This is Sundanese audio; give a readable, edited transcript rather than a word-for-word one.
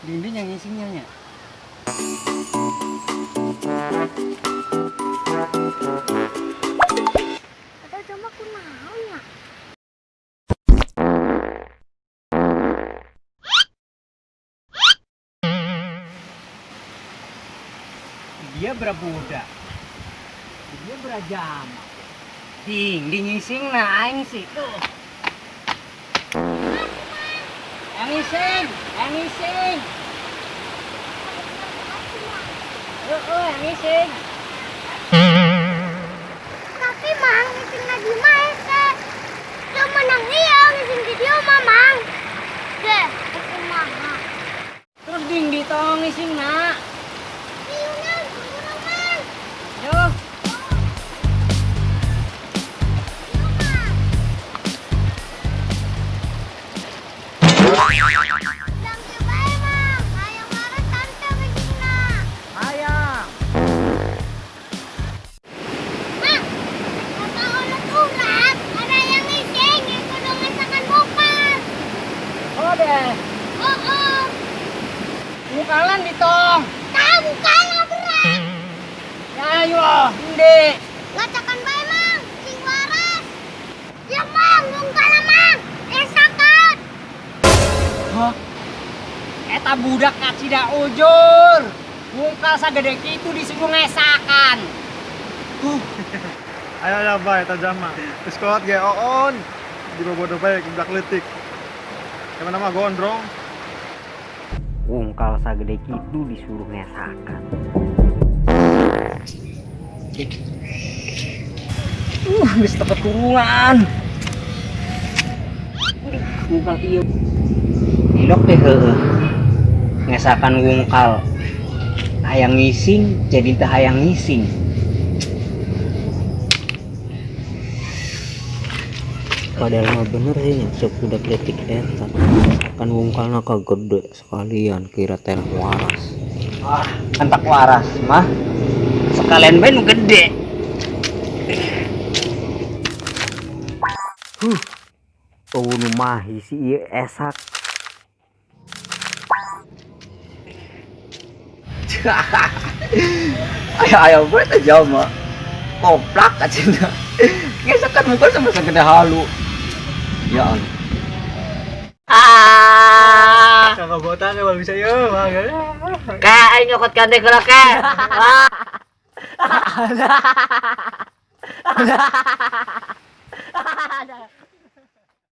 Dinding yang ngisingnya nya. Eta jalma kunaon nya? Dia berbudak. Dia berajam. Ding, ding ngising nah aing sih tuh. Yang ngising, yang ngising. Heeh, yang ngising. Tapi Mang, ngising di mah hese. Teu meunang ieu ngising di dieu mah, Mang. Deh, kumaha? Terus ding di tong ngising nak. Ieu urang, Mang. Yo. Ieu, Mang. Dang kieu bae, Mang. Hayang waras tante ngisingna. Hayang. Mang, kata kolot urang, ada yang ngising, yang kudu ngesakan bongkar. Oh deh. Oh. Mukalan di tong. Tahu bukan berat. Ya ayo, ende. Ngacakan bae, Mang, sing waras. Ya, Mang, bungkal, Mang. Esakan. Hah? Eta budak kacida ujur. Mungkal sagede kitu disuruh ngesakan. Ayo ya bae eta jalma. Geus kolot ge oon. Di bobodo bae budak leutik. Gimana mah gondrong. Wungkal sagede kitu disuruh ngesakan. Geus teu keturunan. Wungkal ieu. Ilok teh heueuh. Ngesakan wungkal. Hayang ngising jadi teu hayang ngising. Padahal mah bener sih nya cek budak leutik eta. Kan wungkalna ka gede sekalian kira teh waras. Ah, entak waras mah. Sekalian bae nu gede. Huh. Eueuh nu mahi si ieu esak. Ayo ayo gue teh jalma. Koplak acina. Ngesakan muka sama segede halu. Ya Allah. Ah. Kakak botak ya bisa yeuh. Kayak aing nyokot kande geura ke. Ah.